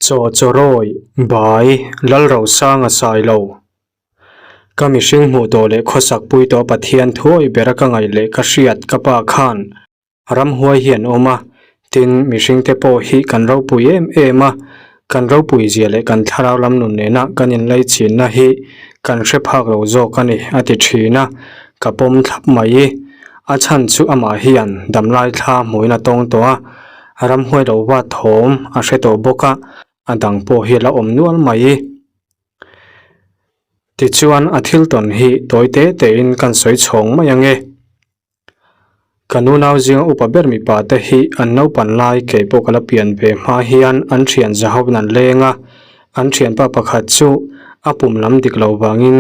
Chaw chawrawi, bai, Lalrosanga Sailo. Ka mihring hmuh tawh leh khawsak pui tawh Pathian thuawi bera ka ngaih leh ka hriat ka pa khan ramhuai hi an awm a, tin mihringte pawh hi kan ropui em em a, kan ropui zia leh kan thlarau lam nun nena kan inlaichinna hi kan hre phak lo zawk a ni a ti thin a, ka pawm thlap mai. A chhan chu amah hian damlai thla hmuin a tawng tawh a, Ramhuai lo va thawm a hre tawh bawk a, a dang pawh hi a la awm nual mai. Tichuan a thil tawn hi tawi te tein kan sawi chhawng mai ang e. Ka nunau zinga upa ber mipa te hi an naupan lai kei pawh ka la pian ve hma hian an thian zahawin an leng a, an thianpa pakhat chu a pum lam dik lo vangin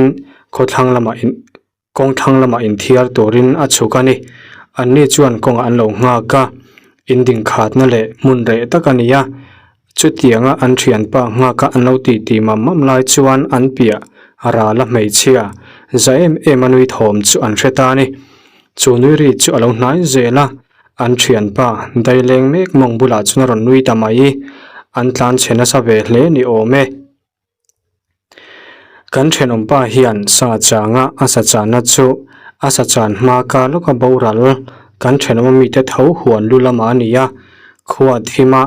khawthlang lamah in Kawng thlang lamah inthiar turin a chhuk a ni. Anni chuan kawngah an lo nghak a, in dingkhatna leh hmun reh tak a ni a. Chutianga an thianpa nghaka an lo titi mam mam lai chuan an piah ral a hmeichhia za em em a nui thawm chu an hre ta a ni. Chu nui ri chu a lo hnai zel a, an thianpa daileng mek mawng bulah chuan a rawn nui ta mai. An tlan chhe nasa ve hle ni awm e. Kan thenawmpa hian sa changa a sa channa chu a sa chan hma ka lawka boral kan thenawm mite tho huan lu lamah a ni a, khua thima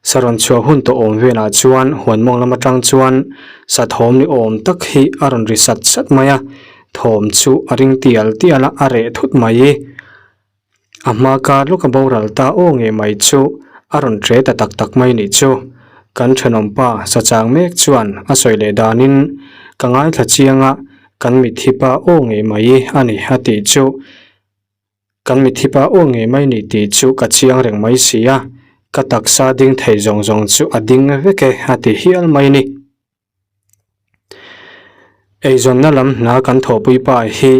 sa rawn chhuah hun tawh awm velah chuan huan mawng lam atang chuan sa thawm ni awm tak hi a rawn ri sat sat mai a, thawm chu a ring tial tial a, a reh thut mai. A hma kar lawka boral ta aw ngei mai chu a rawn ṭe ta tak tak mai nih chu. Kan ṭhenawmpa sachang mek chuan a sawi leh danin ka ngaithla chiang a, kan mitthi pa aw ngei mai a ni a tih chu. Kan mitthi pa aw ngei mai ni tih chu ka chiang reng mai si a, ka taksa ding thei zawng zawng chu a ding vek e a ti hial mai ni. Eizawnna lam hna kan thawhpui pa hi.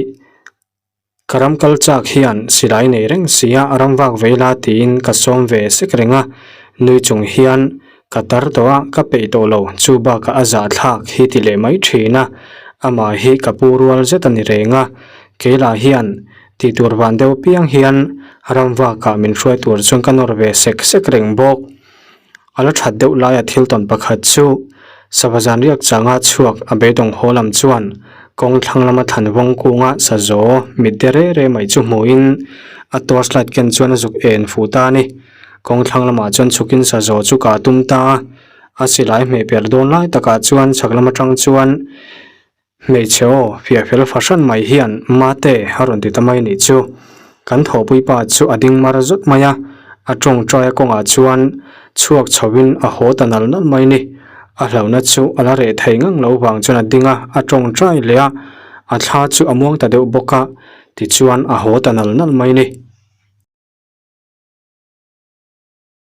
Ka ram kal chak hian silai nei reng sia ram vak vei la tiin ka sawm ve sek reng a, nui chung hian ka tar tawh a, ka peih tawh lo, chu bakah a zahthlak hi ti leh mai thin a, amah hi ka pu rual zet a ni reng a, keilah hian tih tur van deuh piang hian ram vakah min hruai tur chuan ka nawr ve sek sek reng bawk. A la that deuh laia thil tawn pakhat chu sava zan riak changa chhuak a beidawng haw lam chuan kawng thlang lama thlan vawng kunga sazaw mit de re re mai chu hmuhin a torch light ken chuan a zuk en fuh ta a ni. Kawng thlang lamah chuan chhukin sazaw chu kah tum ta a, a silai hmeh per dawn lai takah chuan chhak lam atang chuan Hmeichhe aw, fiah fel fahran mai hian Mate a rawn ti ta mai nih chu. Kan thawhpui pa chu a ding mar zut mai a, a tawngtai a kawngah chuan chhuak chhoin a haw ta nal nal mai ni. A hlauhna chu a la reh thei ngang lo vang chuan a ding a, a tawngtai leh a, a thla chu a muang ta deuh bawk a, tichuan a haw ta nal nal mai ni.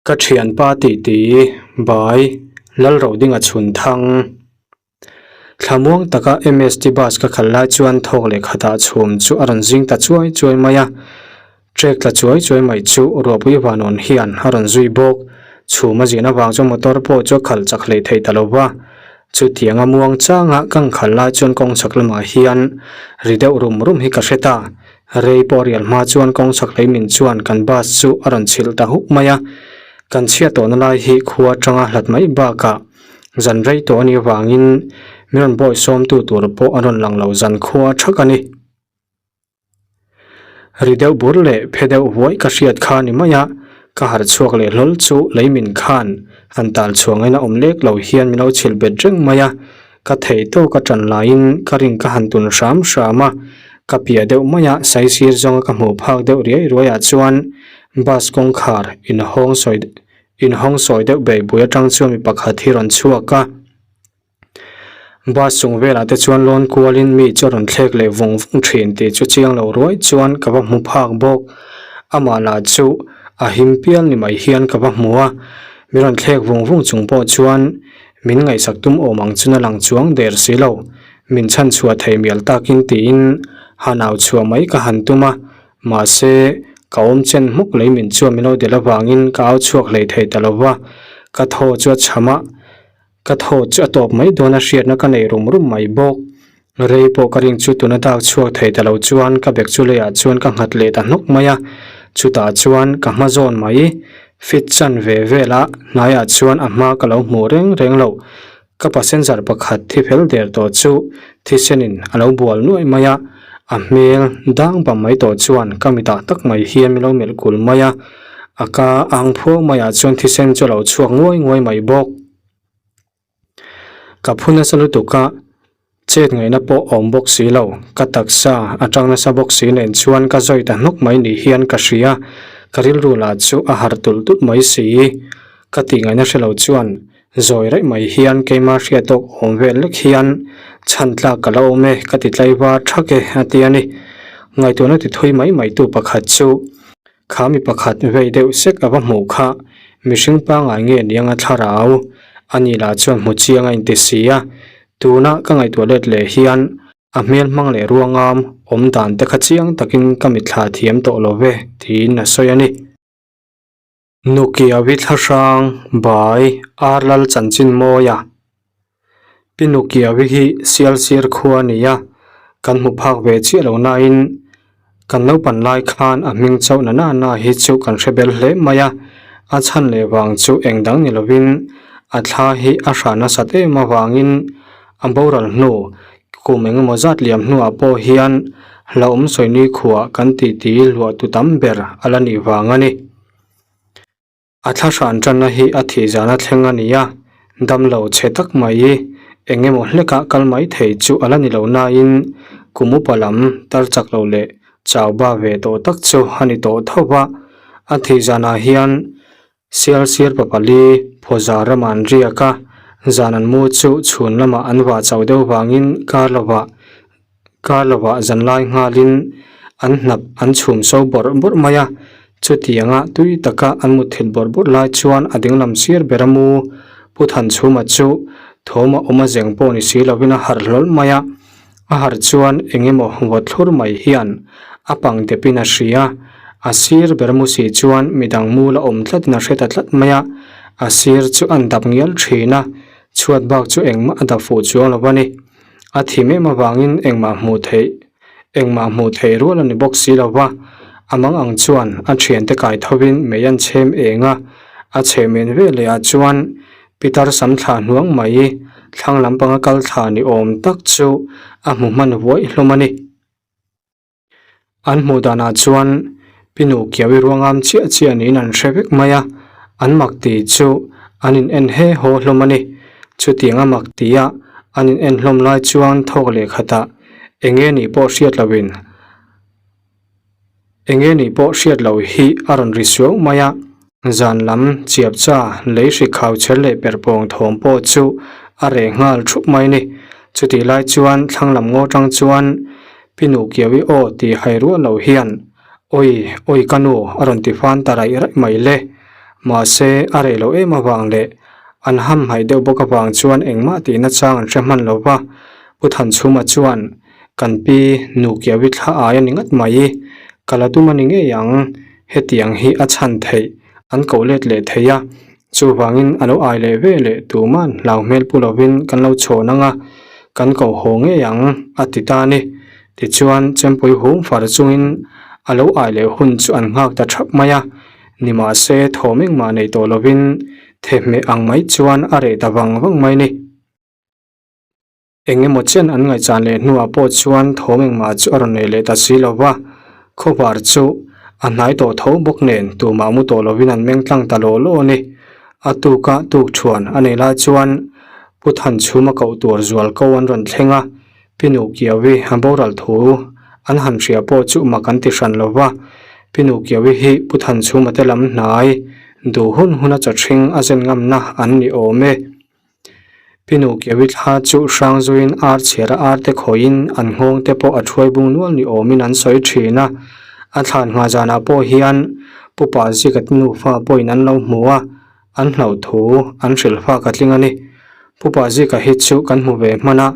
Ka thianpa titi, Bai, Lalrodinga chhun thang. Thlamuang taka MST bus ka khalh lai chuan thawk leh khatah chhum chu a rawn zing ta chuai chuai mai a. Trek tla chuai chuai mai chu ruahpui vanawn hian a rawn zui bawk. Chhum a zin avang chuan motor pawh chu a khalh chak hlei thei ta lo va. Chutianga muang changa ka khalh lai chuan kawng chhak lamah hian ri deuh rum rum hi ka hre ta. Rei pawh rial hma chuan kawng chhak lei min chuan kan bus chu a rawn chhilh ta huk mai a, kan chhiat tawhna lai hi khua atanga hlat mai bakah zan rei tawh a nih avangin min rawn bawi sawmtu tur pawh a rawn lang lo zan khua thak a ni. Ri deuh bur leh phe deuh huai ka hriat kha ni mai a, ka harh chhuak leh hlawl chu lei min khan han tal chhuah ngaina awm lek lo hian min lo chhilh bet reng mai a, Ka theih tawk a ṭan laiin ka ring ka han tun hram hram a, ka piah deuh mai a, saisir zawnga ka hmuh phak deuh riai ruai ah chuan bus kawngkhar inhawng sawi inhawng sawi deuh bei bui atang chuan mi pakhat hi rawn chhuak a. Bus chung velah te chuan lawn kualin mi chu a rawn thlek leh vung vung thin tih chu chiang lo ruai chuan ka va hmu phak bawk. Amah lah chu a him pial ni mai hian ka va hmu a, mi rawn thlek vung vung chung pawh chuan Min ngaihsak tum awm ang chuna lang chuang der si lo. Min chhan chhuah thei mial takin tiin han au chhuah mai ka han tum a, mahse ka awm chen hmuk lei min chuan min lo del avangin ka au chhuak hlei thei ta lo va, ka thaw chu a chham a, ka thaw chu a tawp mai dawn a hriatna ka nei rum rum mai bawk. Rei pawh ka ring chu tuna dak chhuak thei ta lo chuan ka bag chu leiah chuan ka nghat leh ta hnawk mai a, chutah chuan ka hma zawn mai. Fit chanve vela hnaiah chuan a hma ka lo hmuh reng reng lo. Ka passenger pakhat thi fel der tawh chu thisenin a lo bual nuaih mai a, a hmel dang bam mai tawh chuan ka mitah tak mai hian min lo melh kul mai a, a ka ang phuau maiah chuan thisen chu a lo chhuak nguai nguai mai bawk. Ka phu nasa lutuk a, chet ngaihna pawh a awm bawk si lo, ka taksa a tang nasa bawk si nen chuan ka zawi ta hnawk mai ni hian ka hria, ka rilru lah chu a harh tulh tulh mai si. Ka tih ngaihna hre lo chuan zawi raih mai hian keima hriat tawk awm vel lek hian chhan tlak ka la awm e ka ti tlaivar thak e a ti a ni. Ngaihtuahna ti thui mai mai tu pakhat chu Kha mi pakhat vei deuh sek a va hmuh kha, mihring pangngai nge niang a thlarau? A ni lah chuan hmu chiang a inti si a, tuna ka ngaihtuah let leh hian a hmel hmang leh ruangam awm dan te kha chiang takin ka mitthla thiam tawh lo ve tiin a sawi a ni. Nukiawi thlahrang bai ar lal chanchin mawia. Pi Nukiawi hi Sialsir khua a ni a, kan hmu phak ve chiah lo nain kan naupan lai khan a hming chauh na na hi chu kan hre bel hle mai a, a chhan leh vang chu eng dang ni lovin a thla hi a hra nasat em avangin a boral hnu kum eng emaw zat liam hnuah pawh hian hlauhawm sawi khuah kan titi luah tu tam ber a la nih vang a ni. A thla hran tanna hi a thih zana thleng a ni a, damlo chhe tak mai eng emaw hlekah kal mai thei chu a la ni lo nain kum upa lam tar chak lo leh chau ba ve tawh tak chu a ni tawh tho va. A thih zanah hian sial sir papali phawza ramah an riak a, zan an mu chu chhun lamah an vah chauh deuh vangin kar lovah Kar lovah zanlai nghalin an hnap an chhum so bawrh bawrh mai a, chutianga tui taka an mutthilh bawrh bawrh lai chuan a dinglam sir ber a mu. Pu Thanchhuma chu thawm a awm a zeng pawh ni si lovin a harh hlawl mai a, a harh chuan eng emaw vawt thlur mai hian a pang depin a hria. A sir ber mu si chuan midang mu la awm tlatin a hre ta tlat mai a, a sir chu an dap ngial thin a, chhuat bak chu engmah a dap fuh chuang lo a ni. A thim em avangin engmah hmuh theih engmah hmuh theih rual a ni bawk si lo va, a mang ang chuan a thiante kai thovin mei an chhem eng a, a chhem en ve leh ah chuan Pitar sam thla hnuang mai thlang lampanga kal thla ni awm tak chu a hmu hman vuaih hlawm a ni. An hmuh danah chuan Pi Nukiawi ruangam chiah chiah niin an hre vek mai a, an mak tih chu an in en he haw hlawm a ni. Chutiang a mak tih a an in en hlawm lai chuan thawk leh khatah eng nge nih pawh hriat loin eng nge nih pawh hriat loh hi a rawn ri suau mai a. Zan lam chiap cha lei hri khau chher leh per pawng thawm pawh chu a reh nghal thup mai ni. Chutih lai chuan thlang lam ngaw tang chuan Pi Nukiawi aw tih hai ruah lo hian Awi, awi ka nu a rawn ti fan ta raih raih mai le. Mahse a reh loh em avang leh an hamhaih deuh bawk avang chuan engmah tihna chang an hre hman lo va. Pu Thanchhuma chuan Kan pi Nukiawi thla ai a ni ngat mai. Ka la tum a ni ngei ang. Hetiang hi a chhan theih, an koh let leh thei a, chuvangin a lo ai leh ve leh tuman hlau hmel pu lovin kan lo chhawn ang a, kan koh haw ngei ang, a ti ta a ni. Tichuan, Chempui hum far chungin a lo ai leh hun chu an nghak ta thap mai a, nimahse thawm engmah nei tawh lovin thehmeh ang mai chuan a reh ta vang vang mai ni. Eng emaw chen an ngaihchan leh hnuah pawh chuan thawm engmah chu a rawn nei leh ta si lo va, khawvar chu a hnai tawh tho bawk nen tumah mu tawh lovin an meng tlang ta law law a ni. A tuka tuk thuan a nei lai chuan Pu Thanchhuma koh tur zual ko an rawn thleng a, Pi Nukiawi a boral thu an han hria pawh chu mak an ti hran lo va, Pi Nukiawi hi Pu Thanchhuma te lam hnai duh hun huna chawthring a zen ngamna an ni awm e. Pinu Kiawi thla chu hrang zuiin ar chhiar a ar te khawiin an nghawng te pawh a thuai bung nual ni awmin an sawi thin a. A thlan hma zanah pawh hian Pu Pa Zika te nufa pawhin an lo hmu a, an hlauh thu an hrilh fak a tling a ni. Pu Pa Zika hi chu kan hmu ve hman a,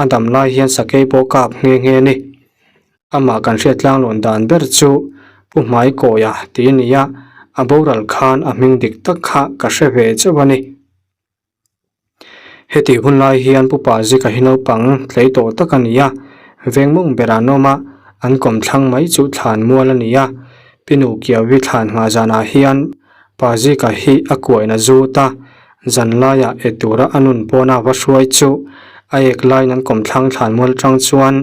a dam lai hian sakei pawh kap nghe nghe a ni. Amah kan hriat tlanglawn dan ber chu Pu Hmaikawia tih a ni a, a boral khan a hming dik tak kha ka hre ve chauh a ni. Heti hun lai hian Pu Pazika hi naupang tlei tawh tak a ni a, veng mawng berah an awm a, an kawm thlang mai chu thlan mual a ni a. Pi Nukiawi thlan nghah zanah hian. Pazika hi a kuain a zut a, zanlaiah e tura a nun pawna va hruai chu a ek laiin an kawmthlang thlanmual tang chuan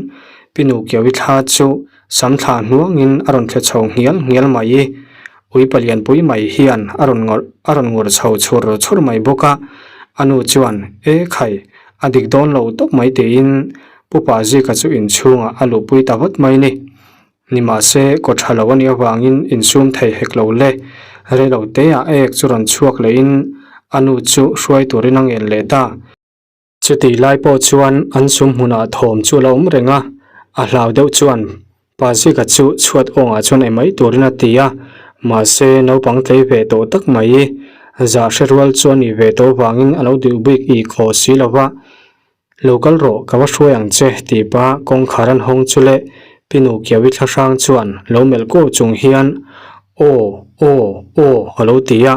Pinu Kiawi thla chu sam thlah hnuangin a rawn thle chho nghial nghial mai. Ui palianpui mai hian a rawn ngawrh a rawn ngur chho chhur chhur mai bawk a, a nu chuan E khai, a dik dawn lo tawp mai tiin Pu Pazika chu inchhungah a luhpui ta vat mai ni. Nimahse, kaw tha lo a nih avangin insum thei hek lo le. Rei lo teah a ek chu rawn chhuak lehin a nu chu hruai turin a ngen leh ta. Chutih lai pawh chuan an sum hmunah thawm chu a lo awm reng a, a hlau deuh chuan Pazika chu chhuat awngah chuan ei mai turin a ti a, mahse naupang tlei ve tawh tak mai zah hre rual chu a nih ve tawh avangin a lo duh bik i khaw si lo va. Lo kal rawh, ka va hruai ang che, tih pah kawngkhar an hawng chu leh Pinu Kiawi thlahrang chuan lo melh kuau chung hian Aw, aw, aw a lo ti a.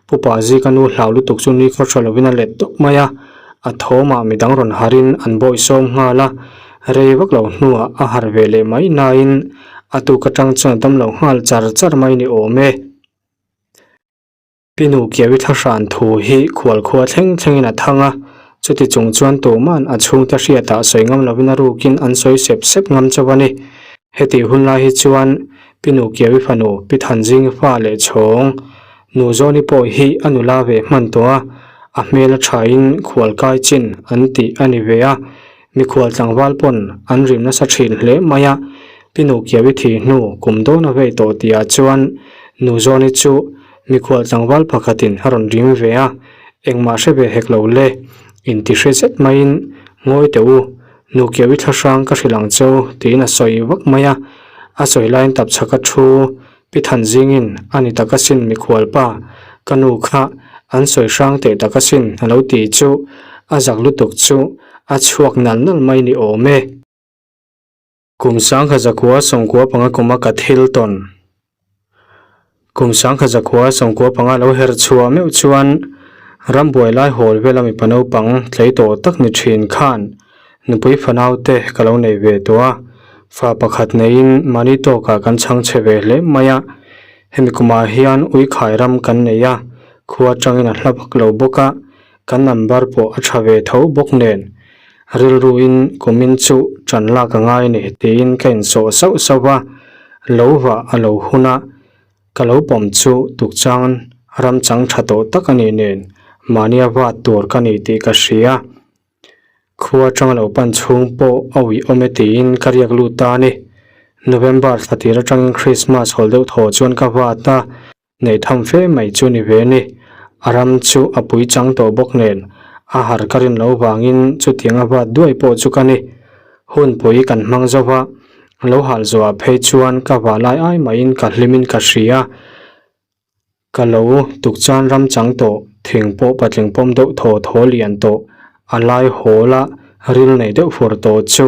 Pu Pazi ka nu hlau lutuk chu ni khaw tha lovin a let tawp mai a, a thawmah midang rawn harin an bawihsawm nghal a, rei vak lo hnuah a harh ve leh mai nain a tuk atang chuan a dam lo nghal char char mai ni awm e. Pinu Kiawi thlahran thu hi khualkhua thleng thlengin a thang a, chuti chung chuan tuman a chhungte hriatah sawi ngam lovin a rukin an sawi sep sep ngam chauh a ni. Hetih hun lai hi chuan Pinu Kiawi fanu Pi Thanzing fa leh chhawng Nu Zawni pawh hi a nula ve hman tawh a, a hmel a thain khualkai chin an tih a ni ve a, Mikhual tlangval pawn an rim nasa thin hle mai a, Pi Nu Kiawi thi hnu kum dawn a vei tawh tihah chuan Nu Zawni chu mikhual tlangval pakhatin a rawn rim ve a, engmah hre ve hek lo le, inti hre zet maiin ngawi teh u, Nu Kiawi thlahrang ka hrilh ang cheu tiin a sawi vak mai a, a sawi laiin tapchhaka thu Pi Thanzingin a ni tak asin mikhual pa, ka nu kha an sawi hrang teh tak asin a lo ti chu a zak lutuk chu a chhuak nal nal mai ni awm e. Kum sangkha zakua sawmkua panga kuma ka thil tawn. Kum sangkha zakua sawmkua panga lo her chhuah meuh chuan rambuai lai hawl vela mipa naupang tlei tawh tak ni thin khan Nupui fanaute ka lo nei ve tawh a, fa pakhat neiin mahni tawkah kan chhang chhe ve hle mai a. Hemi kumah hian uikhai ram kan nei a, khua atangin a hla vak lo bawk a, kan number pawh a tha ve tho bawk nen. Rilruin kumin chu tan lak a ngai ni tiin ka insawh sauh sauh va, lo vah a lo hun a, ka lo pawm chu tukchang ram chang tha tawh tak a nih nen mahnia vat tur ka ni tih ka hria. Khua atanga lo pan chhung pawh a uih awm e tiin ka riak lut ta a ni. November thla tir atangin Christmas hawl deuh thaw chuan ka vat a, neih tham fe mai chu ni ve a ni. A ram chu a pui chang tawh bawk nen a har ka rin loh vangin chutiang a vat duai pawh chu ka ni. Hunpui kan hmang zo va, lo hal zawhah phei chuan ka vah lai ai maiin ka hlimin ka hria. Ka lo tukchan ram chang tawh, thing pawh patling pawm deuh thaw thaw lian tawh, a lai hawl a ril nei deuh fur tawh chu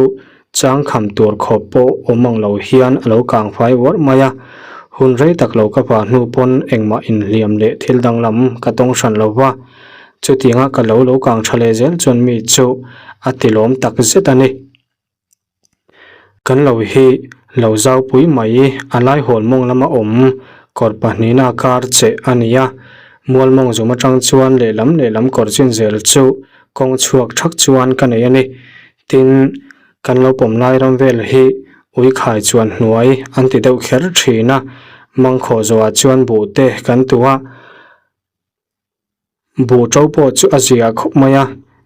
chang kham tur khawp pawh awm ang lo hian a lo kang fai uarh mai a. Hun rei tak lo ka vah hnu pawn engmah inhliam leh thil danglam ka tawng hran lo va, chutianga ka lo lo kang tha leh zel chuan mi chu a tilawm tak zet a ni. Kan lo hi lo zau pui mai a lai hawl mawng lama awm kawr pahnihna kar che a ni a, mual mawng zawm atang chuan lehlam lehlam kawr chin zel chu kawng chhuak thak chuan ka nei a ni. Tin, kan lo pawm lai ram vel hi ui khai chuan hnuai an ti deuh kher thin a, mangkhawh zawhah chuan buh te kan tu a, Buh ṭo pawh chu a zia khawp mai a,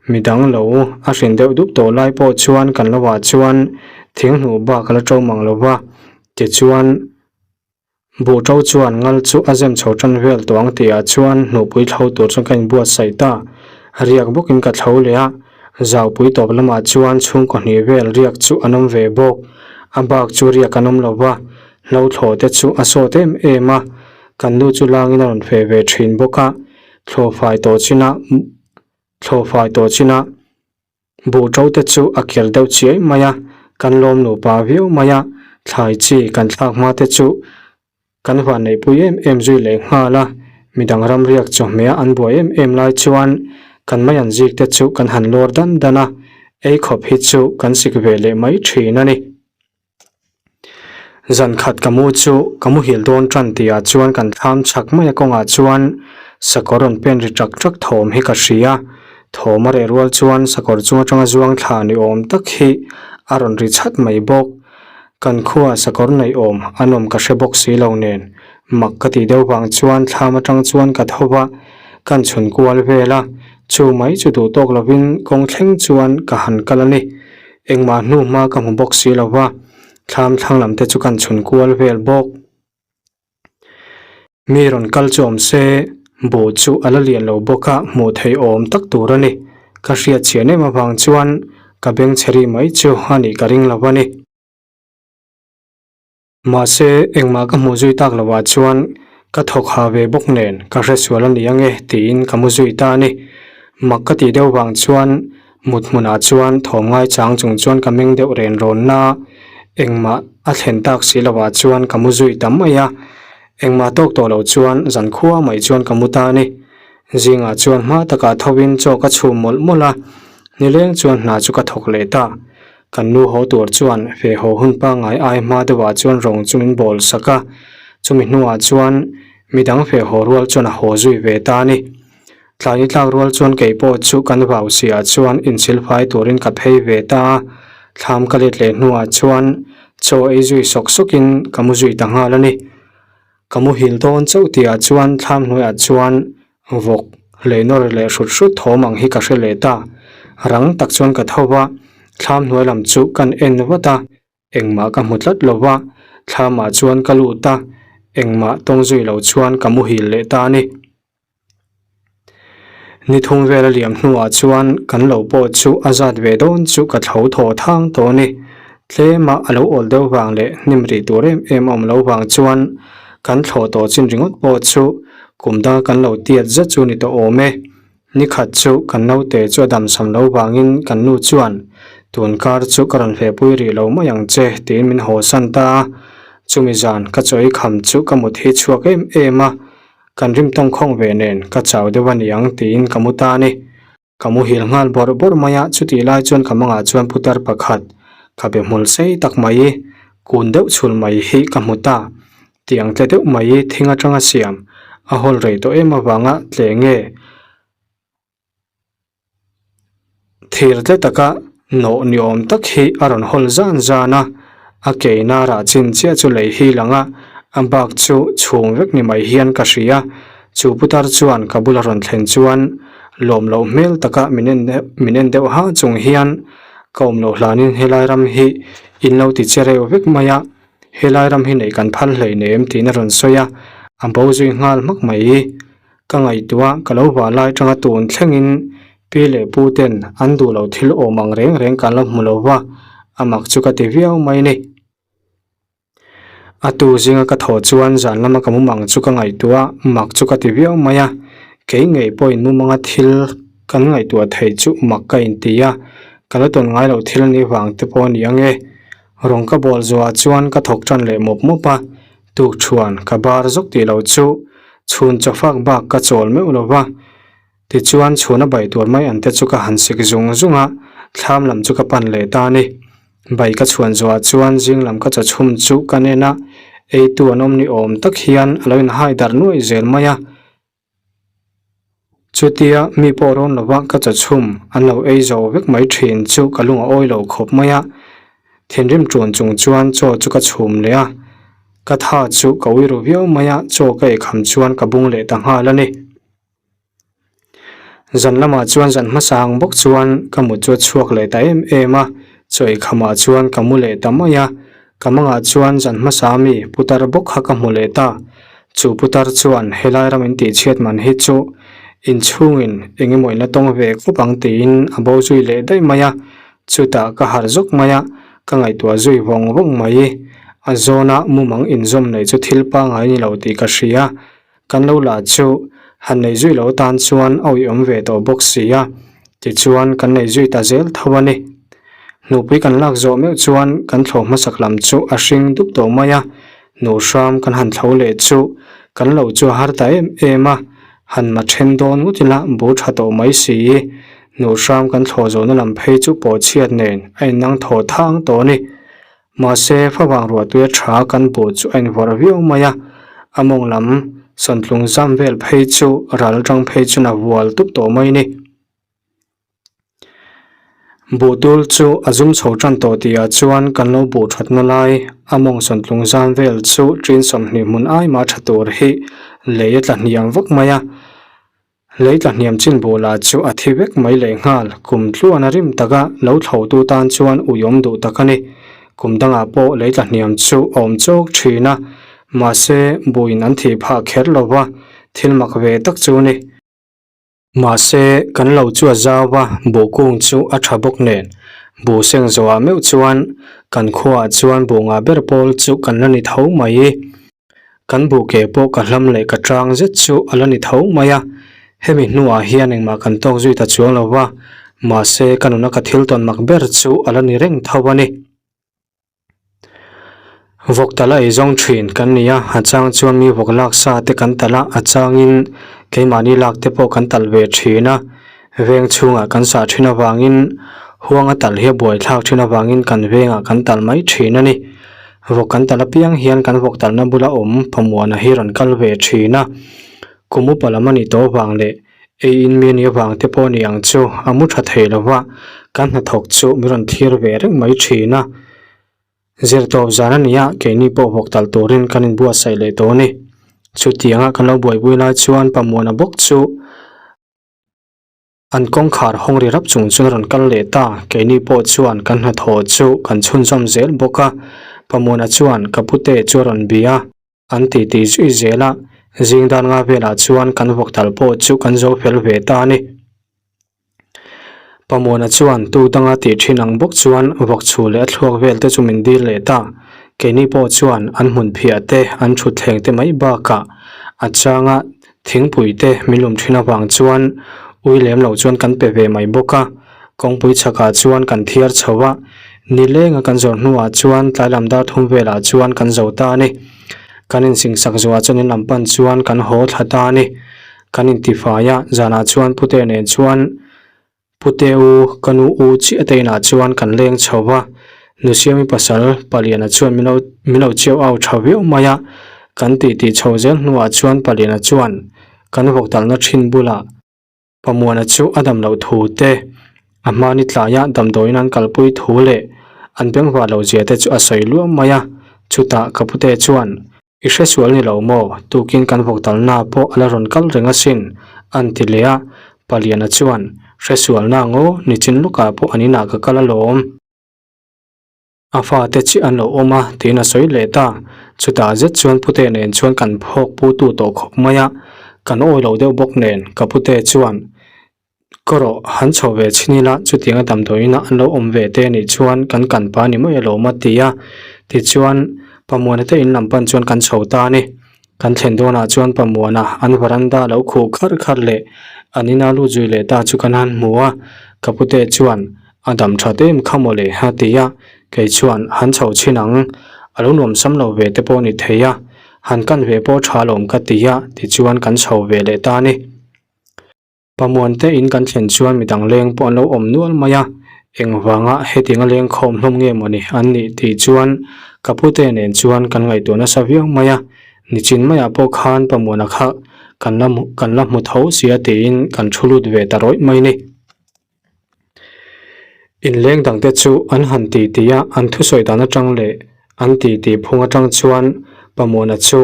midang lo a hrin deuh dup tawh lai pawh chuan kan lo ah chuan thing hnuh bak a la ṭo mang lo va, tichuan buh ṭo chuan ngal chu a zem chho ṭan vel tawh ang tihah chuan hnuhpui thlo tur chuan ka inbuatsaih ta, riak bawkin ka thlo leh a, zaupui tawp lamah chuan chhungkaw hnih vel riak chu an awm ve bawk, a bak chu riak an awm lo va, hlo thlawh te chu a sawt em em a. Kan nu chu langin a rawn feh ve thin bawk a, thlawhfai tawh chinah thlawhfai tawh chinah buh to te chu a ker deuh chiai mai a, kan lawm nupa viau mai a, thlai chi kan thlak hma te chu kan van neihpui em em zui leh nghal a, midang ram riak chawhmeh a an buai em em lai chuan kan mai an zik te chu kan han lawr dan dan a, ei khawp hi chu kan sik ve leh mai thin a ni. Zan khat ka mu chu ka muhil dawn tan tihah chuan kan thlam chak mai a kawngah chuan sakawr rawn pen ri ṭak ṭak thawm hi ka hria. Thawm a reh rual chuan sakawr chung atanga zuang thla ni awm tak hi a rawn ri chat mai bawk. Kan khuaa sakawr neih awm an awm ka hre bawk si lo nen mak ka tih deuh vang chuan thlam atang chuan ka tho va, kan chhun kual vel a, chu mai chu duh tawk lovin kawng thleng chuan ka han kal a ni. Engmah hnu hma ka hmu bawk si lo va, thlam thlang lam te chu kan chhun kual vel bawk. Mi rawn kal chu awm se, buh chu a la lian lo bawk a, hmuh theih awm tak tur a ni. Ka hriat chhian em avang chuan ka beng chhe ri mai chu a nih ka ring lo a ni. Mahse, engmah ka hmuh zui tak lovah chuan ka thawk ha ve bawk nen ka hre sual a ni ang e tiin ka mu zui ta a ni. Mak ka tih deuh vang chuan mut hmunah chuan thawm ngaichang chung chuan ka meng deuh ren rawn na a, engmah a thlen tak si lovah chuan ka mu zui ta mai a. Engmah tawk tawh lo chuan zankhua mai chuan ka mu ta a ni. Zingah chuan hma takah thovin chaw ka chhum mawlh mawlh a, nileng chuan hna chu ka thawk leh ta. Kan nu haw tur chuan fe haw hun pangngai ai hma deuhah chuan rawng chu min bawl sak a, chumi hnuah chuan midang fe haw rual chuan a haw zui ve ta a ni. Tlai ni tlak rual chuan kei pawh chu kan vau siah chuan insilfai turin ka phei ve ta a, thlam ka let leh hnuah chuan chaw ei zui sawk sawkin ka mu zui ta nghal a ni. Ka muhil dawn chauh tihah chuan thlam hnuaiah chuan vawk leh nawr leh hrut hrut thawm ang hi ka hre leh ta. Rang tak chuan ka tho va, thlam hnuai lam chu kan en vat a, engmah ka hmu tlat lo va, thlamah chuan ka lut a, engmah tawng zui lo chuan ka muhil leh ta a ni. Ni thum vel a liam hnuah chuan kan lo pawh chu a zat ve dawn chu ka thlo thaw thang tawh a ni. Tlema a lo awl deuh vang leh hnim rih tur em em a awm lo vang chuan kan thlawh tawh chin ringawt pawh chu kum danga kan lo tiat zet chu ni tawh awm e. Ni khat chu kan naute chu a damsam lo vangin kan nu chuan tun kar chu ka rawn hlehpui rih lo mai ang che tiin min hawsan ta a. Chumi zan ka chaw ei kham chu ka mut hi chhuak em em a. Kan rim tawng khawng ve nen ka chau deuh a niang tiin ka mu ta a ni. Ka muhil nghal bawrh bawrh mai a, chutih lai chuan ka mangah chuan putar pakhat ka be hmul sei tak mai, kun deuh chhul mai hi ka hmu ta. Tiang tle deuh mai thing atanga siam a hawl rei tawh em avanga tle nge Thir tle taka nawh ni awm tak hi a rawn hawl zan zan a, a keina rah chin chiah chu lei hi lang a, a bak chu chhung vek ni mai hian ka hria. Chu putar chuan ka bula rawn thlen chuan lawm loh hmel taka min en min en deuh ha chung hian ka awm loh hlanin helai ram hi in lo ti che reuh vek mai a, helai ram hi neih kan phal hleinem tiin a rawn sawi a, a bo zui nghal hmak mai. Ka ngaihtuah ka lo vah lai atanga tun thlengin pi leh pu ten an duh loh thil awm ang reng reng kan lo hmu lo va, a mak chu ka ti viau mai ni. A tu zinga ka thawh chuan zan lama ka mumang chu ka ngaihtuah mak chu ka ti viau mai a, kei ngei pawhin mumanga thil kan ngaihtuah theih chu mak ka inti a, ka la tawn ngai loh thil ni vang te pawh a ni ang e. Rawng ka bawl zuah chuan ka thawk tan leh mawp mawp a, Tukṭhuan ka bar zawk tih lo chu chhun chawfak bak ka chawl meuh lo va, tichuan chhun a bai tur mai an te chu ka han sik zung zung a, thlam lam chu ka pan leh ta a ni. Bai ka chhuan zuah chuan zing lam ka chaw chhum chu ka nen a, eitu an awm ni awm tak hian a lo inhai darh nuaih zel mai a. Chutia mi pawh rawn lova ka chaw chhum an lo ei zo vek mai thin chu ka lung a awi lo khawp mai a, thinrim ṭun chung chuan chaw chu ka chhum leh a, ka tha chu ka ui ru viau mai a, chaw ka eikham chuan ka bung leh ta nghal a ni. Zan lamah chuan zan hmasa ang bawk chuan ka mut chu a chhuak leh ta em em a, chaw eikhamah chuan ka mu leh ta mai a, Ka mangah chuan zan hmasa mi putar bawk kha ka hmu leh ta. Chu putar chuan helai ram in tihchhiat man hi chu inchhungin eng emaw in la tawng ve khawp ang tiin a bo zui leh daih mai a. Chutah ka harh zawk mai a, ka ngaihtuah zui vawng vawng mai. A zawna mumang inzawm nei chu thil pangngai ni lo tih ka hria. Kan lo lah chu han nei zui lo tan chuan a uiawm ve tawh bawk si a, tichuan kan nei zui ta zel tho a ni. Hnupui kan lak zawh meuh chuan kan thlawh hmasak lam chu a hring dup tawh mai a, nu hram kan han thlo leh chu kan lo chu a har ta em em a, han ma then dawn ngawt ila bu tha tawh mai si. Nu hram kan thlawh zawhna lam phei chu pawhchhiat nen a innang thaw thang tawh a ni. Mahse, favang ruahtuia tha kan buh chu a invawrh viau mai a, a mawng lam sawntlung zam vel phei chu ral atang phei chuan a vual tup tawh mai a ni. Buh tul chu a zum chho tan tawh tihah chuan kan lo buh thatna lai a mawng sawntlung zam vel chu ṭin 20 hmun ai mah tha tur hi lei a tla hniam vak mai a. Lei tla hniam chin buh lah chu a thi vek mai leh nghal, kum tluan a rim taka lo thlotu tan chuan ui awm duh tak a ni. Kum dangah pawh lei tla hniam chu a awm chawk thin a, mahse buhin an thih phah kher lo va, thil mak ve tak chu a ni. Mahse kan lo chu a zau va, buh kung chu a tha bawk nen, buh seng zawhah meuh chuan kan khuaah chuan buh ngah ber pawl chu kan la ni tho mai. Kan buh ke pawh ka hlam leh ka tang zet chu a la ni tho mai a, hemi hnuah hian engmah kan tawk zui ta chuang lo va, mahse ka nuna ka thil tawn mak ber chu a la ni reng tho a ni. Vawk tala ei zawng thin kan ni a, a chang chuan mi vawk lak sa te kan talh a, a changin keimahni lak te pawh kan talh ve thin a, veng chhungah kan sah thin avangin huanga talh hi a buaithlak thin avangin kan vengah kan talh mai thin a ni. Vawk kan talh apiang hian kan vawk talhna bula awm Pamuana hi rawn kal ve thin a, kum upa lam a nih tawh avang leh ei in mi a nih avang te pawh a ni ang chu a mu tha thei lo va, kan hnathawk chu min rawn thlir ve reng mai thin a. Zirtawp zan a ni a, keini pawh vawk talh turin kan inbuatsaih leh tawh a ni. Chutianga kan lo buaipui lai chuan Pamuana bawk chu An kawngkhar hawng ri rap chung chuan a rawn kal leh ta, keini pawh chuan kan hnathawh chu kan chhunzawm zel bawk a, Pamuana chuan ka pute chu a rawn bia a, an ti ti zui zel a, zing dan nga velah chuan kan vawk tal pawh chu kan zo fel ve ta a ni. Pamuana chuan tu danga tih thin ang bawk chuan vawk chhu leh a thluak vel te chu min dil leh ta, keini pawh chuan an hmun phiah te an thutthleng te mai bakah a changa Thingpui te min lum thin avang chuan ui lem lo chuan kan pe ve mai bawk a, kawngpui chhakah chuan kan thiar chho a, nilenga kan zawrh hnuah chuan tlai lam dar thum velah chuan kan zo ta a ni. Kan insingsak zuah chuan in lam pan chuan kan haw thla ta a ni. Kan intifai a, zanah chuan Pute nen chuan Pute u, ka nu u chiah te inah chuan kan leng chho va, Nusiami pasal Paliana chuan min lo min lo chiau au tha viau mai a, kan tih tih chho zel hnuah chuan Paliana chuan kan vawk talna thin bulah Pamuana chu a dam loh thu te, a hmani tlaia damdawiin an kalpui thu leh an bengvar loh zia te chu a sawi luam mai a, chutah ka pute chuan I hre sual ni lo maw? Tukin kan vawk talna pawh a la rawn kal reng asin, an ti leh a. Paliana chuan, Hre sualna ngaw, nichin lawkah pawh an inah ka kal alawm. A fate chiah an lo awm a, tiin a sawi leh ta. Chutah zet chuan Pute nen chuan kan phawk pu tu tawh khawp mai a, kan awi lo deuh bawk nen, ka pute chuan, Ka rawh, han chho ve chhin ila, chutianga damdawiin ah an lo awm ve te anih chuan kan kan pa ni mai alawm a ti a. Tichuan, Pamuana te in lam pan chuan kan chho ta a ni. Kan thlen dawnah chuan Pamuana an varanda lo khuh kharh kharh leh an ina lut zui leh ta chu kan han hmu a. Ka pute chuan, A dam that em kha mawle a ti a. Kei chuan, Han chho chhin ang, a lo nuam sam lo ve te pawh ni thei a, han kan ve pawh tha alawm ka ti a, tichuan kan chho ve leh ta a ni. Pamuante in kan thlen chuan midang leng pawh an lo awm nual mai a, engvanga hetianga leng khawm hlawm nge mawni an nih tih chuan ka pute nen chuan kan ngaihtuah nasa viau mai a, nichin maiah pawh khan Pamuana kha kan la kan la hmu tho sia tiin kan thu lut ve ta rawih mai ni. Inleng dangte chu an han ti ti a, an thusawi dan atang leh an ti ti phung atang chuan Pamuana chu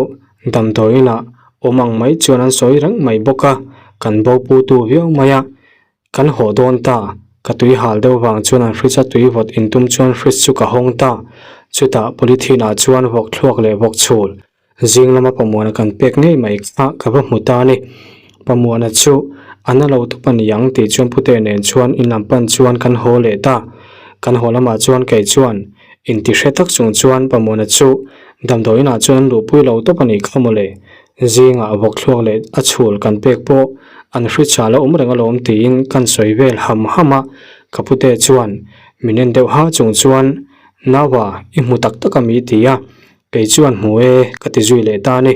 damdawiinah awm ang mai chuan an sawi reng mai bawk a, kan bo pu tu viau mai a, kan haw dawn ta, ka tui hal deuh vang chuan an fridge a tui vawt intum chuan fridge chu ka hawng ta, chutah polythene ah chuan vawk thluak leh vawk chhul Zing lama Pamuana kan pek ngei mai kha ka va hmu ta a ni. Pamuana chu a na lo tawp a ni ang tih chuan Pute nen chuan in lam pan chuan kan haw leh ta. Kan haw lamah chuan kei chuan inti hre tak chung chuan Pamuana chu damdawiinah chuan an luhpui lo tawp a nih kha mawle. Zingah vawk thluak leh a chhul kan pek pawh an hri chhal a awm reng alawm tiin kan sawi vel ham ham a. Ka Pute chuan min en deuh ha chung chuan Naua i hmu tak tak a mi ti a. Kei chuan hmu e, ka ti zui leh ta a ni.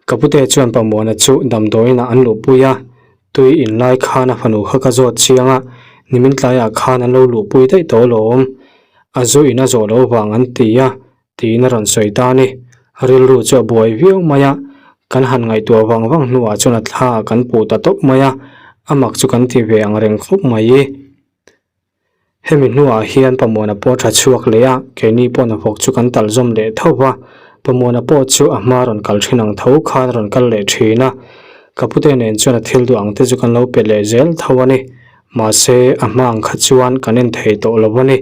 Ka pute chuan Pamuana chu damdawiinah an luhpui a, tui in lai khan a fanu kha ka zawt chiang a, nimin tlaiah khan an lo luhpui daih tawh alawm. A zu in a zawh loh vang an ti a, tiin a rawn sawi ta a ni. Rilru chu a buai viau mai a, kan han ngaihtuah vang vang hnuah chuan a thla ah kan puh ta tawp mai a, a mak chu kan ti ve ang reng khawp mai. Hemi hnuah hian Pamuana pawh tha chhuak leh a, keini pawh hnathawk chu kan talh zawm leh tho va, Pamuana pawh chu a hma rawn kal thin ang tho khan a rawn kal leh thin a, ka pute nen chuan a thil duh ang te chu kan lo pe leh zel tho a ni. Mahse, a hma ang kha chuan kan en thei tawh lo a ni.